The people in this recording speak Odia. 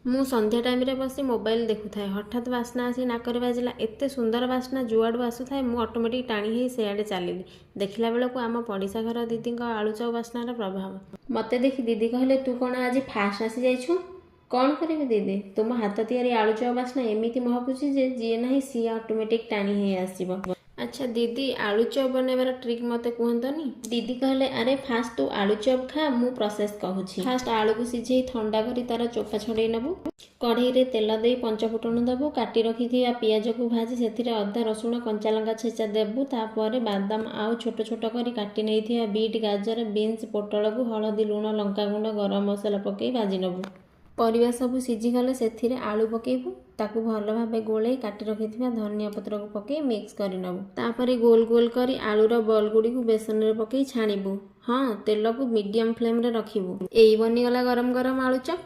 ମୁଁ ସନ୍ଧ୍ୟା ଟାଇମ୍ରେ ବସି ମୋବାଇଲ ଦେଖୁଥାଏ। ହଠାତ୍ ବାସ୍ନା ଆସି ନାକରେ ବାଜିଲା। ଏତେ ସୁନ୍ଦର ବାସ୍ନା ଯୁଆଡ଼ୁ ଆସୁଥାଏ, ମୁଁ ଅଟୋମେଟିକ୍ ଟାଣି ହେଇ ସେଆଡ଼େ ଚାଲିଲି। ଦେଖିଲା ବେଳକୁ ଆମ ପଡ଼ିଶା ଘର ଦିଦିଙ୍କ ଆଳୁଚପ ବାସ୍ନାର ପ୍ରଭାବ। ମୋତେ ଦେଖି ଦିଦି କହିଲେ, "ତୁ କ'ଣ ଆଜି ଫାଷ୍ଟ ଆସିଯାଇଛୁ?" କ'ଣ କରିବି ଦିଦି, ତୁମ ହାତ ତିଆରି ଆଳୁଚପ ବାସ୍ନା ଏମିତି ମହକୁଛି ଯେ ଯିଏ ନାହିଁ ସିଏ ଅଟୋମେଟିକ୍ ଟାଣି ହେଇ ଆସିବ। ଆଚ୍ଛା ଦିଦି, ଆଳୁଚପ ବନେଇବାର ଟ୍ରିକ୍ ମୋତେ କୁହନ୍ତନି। ଦିଦି କହିଲେ, "ଆରେ, ଫାଷ୍ଟ ତୁ ଆଳୁଚପ ଖା, ମୁଁ ପ୍ରୋସେସ୍ କହୁଛି।" ଫାଷ୍ଟ ଆଳୁକୁ ସିଝେଇ ଥଣ୍ଡା କରି ତାର ଚୋପା ଛଡ଼େଇ ନେବୁ। କଢ଼େଇରେ ତେଲ ଦେଇ ପଞ୍ଚଫୁଟଣ ଦେବୁ। କାଟି ରଖିଥିବା ପିଆଜକୁ ଭାଜି ସେଥିରେ ଅଦା, ରସୁଣ, କଞ୍ଚା ଲଙ୍କା ଛେଚା ଦେବୁ। ତାପରେ ବାଦାମ ଆଉ ଛୋଟ ଛୋଟ କରି କାଟି ନେଇଥିବା ବିଟ୍, ଗାଜର, ବିନ୍ସ, ପୋଟଳକୁ ହଳଦୀ, ଲୁଣ, ଲଙ୍କାଗୁଣ୍ଡ, ଗରମ ମସଲା ପକାଇ ଭାଜି ନେବୁ। ପରିବା ସବୁ ସିଝିଗଲେ ସେଥିରେ ଆଳୁ ପକାଇବୁ। ତାକୁ ଭଲ ଭାବେ ଗୋଳେଇ କାଟି ରଖିଥିବା ଧନିଆ ପତ୍ରକୁ ପକାଇ ମିକ୍ସ କରିନେବୁ। ତାପରେ ଗୋଲ ଗୋଲ କରି ଆଳୁର ବଲ୍ ଗୁଡ଼ିକୁ ବେସନରେ ପକାଇ ଛାଣିବୁ। ହଁ, ତେଲକୁ ମିଡ଼ିୟମ୍ ଫ୍ଲେମ୍ରେ ରଖିବୁ। ଏଇ ବନିଗଲା ଗରମ ଗରମ ଆଳୁଚପ।